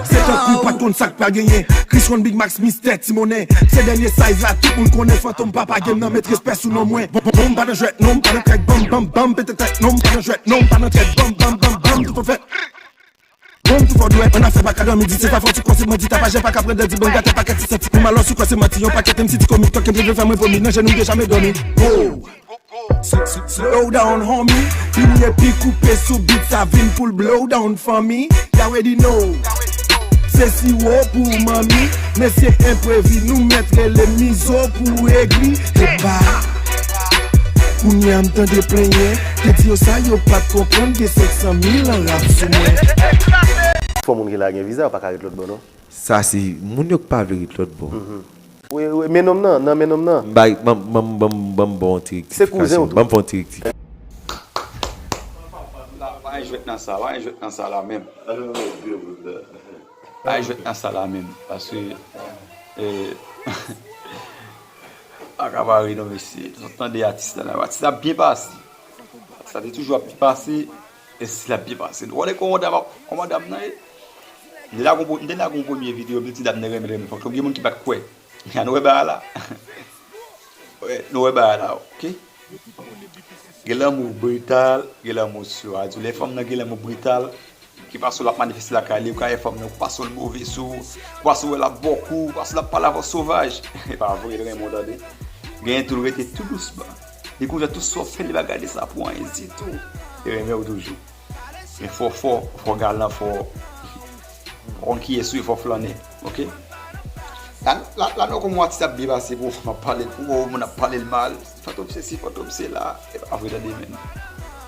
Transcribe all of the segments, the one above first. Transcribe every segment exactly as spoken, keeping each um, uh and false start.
Se tankou pa t konn sa k pral genyen. Chris One, Big Max, Mistè Timonnen. Se dènye size la, tout moun konnen Fantom papa game nan, met respè sou non mwen. Bon, bon, bon, m pa nan jwèt non, m pa nan trèk, banm, banm, banm, pete tèt non, m pa nan jwèt non, m pa nan trèk, banm, banm, banm, banm, tout fè. Bon, tout fò dwèt, an afè pa ka dòmi, di se pa fò ti konsèy, mwen di tapajè pa ka pran dandi, bon, gate pakèt ti santi, pou malò sou kò se manti, yon pakèt M C ti komik, tòk M C fè mwen vomi, nan jenou m te jamè dòmi. Oh! Slow down, homie. Vini epi koupe sou beat, sa vin pou l blow down, fanmi. You already know. Se siwo pou manmi. Mesye enprevi, nou mèt rele mizo pou egri. Epa. Kounye a m tande plenyen. Te di yo sa, yo pa t konprann, gen senk san mil an rap sou mwen. Fò moun ki la gen viza, yo pa ka ret lòt bò, non. Sa se moun yo k pa vle ret lòt bò. Wi, wi, men nonm nan, nan men nonm nan. M bay, ban m, ban m, ban m, ban m ba w yon ti rektifikasyon. Se kouzen w tou. Ban m fè yon ti rektifikasyon. La, pa gen jwèt nan sa, pa gen jwèt nan sa la menm. Pa gen jwèt nan sa la menm. Paske, eh, pa ka pare non, mesye. Tout tande atis la, la. Atis la ap byen pase. Atis la te toujou ap byen pase. E si l ap byen pase. Nou konnen kòman dam ap, kòman dam nan ye. M te lage yon, m te lage yon premye videyo, m te di dam nan renmen, renmen. Fòk gen moun ki pa t kwè. Ya nou wè bagay la. Wè, nou wè bagay la, oke? Gen lanmou brital, gen lanmou sou. A di, lè fanm nan gen lanmou brital, ki pase w l ap manifeste lakay li, ou ka wè fanm nan, ou pase w l move sou, ou pase w wè l ap ba w kou, ou pase l ap pale avè w sovaj. E pa vre, l renmen w tande. Genyen tou, l rete tou dousman. Li konn fè tout sa w fè, li pa gade sa pou anyen ditou. Li renmen w toujou. Men fò, fò, fò galan, fò, fò konn kiyès ou ye, fò flannen, oke? La, la, la nou konn wè atis ap byen pase pou fanm ap pale l, pou moun ap pale l mal. Fantom sesi, fantom sela. E pa vre tande, menn.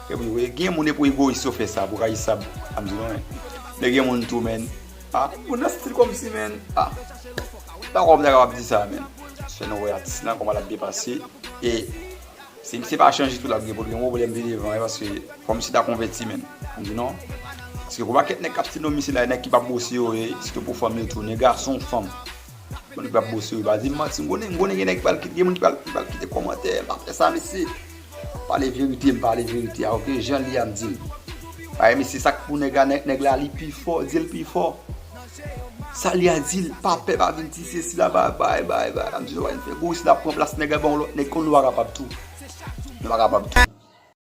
E wi, wi, gen moun e pou egoyis yo fè sa, pou rayisab, a m di non, men. Men gen moun tou, menn. A, moun nan stil kòmsi, menn. A, pa kòm ta kapab di sa, menn. Se nou wè atis lan, kòman l ap byen pase. E si misye pa chanje tou, l ap gen pwoblèm, pwoblèm pi devan, e paske fò misye ta konvèti, menn. M di non. Paske gon pakèt nèg k ap stil non misye la, e nèg ki p ap bose yo ye, sitou pou fanm yo tou, nèg gason, fanm. Moun ki p ap bose yo, pa di m manti, m konnen, m konnen gen nèg ki pral kite, gen moun ki pral, ki pral kite kòmantè, m pa fè sa, mesye. Pale verite, m pale verite a, oke, jan l ye a, m di l. Paske mesye, sa k pou nèg la, nèg, nèg la, li pi fò, di l pi fò. Sa li a di l, pa pè, pa vin di sesi la, bay, bay, bay, bay. A m di nou pa vin fè gwo isi la, pran plas nèg la, ba yon lòt nèg, konn nou pa kapab tou. Nou pa kapab tou.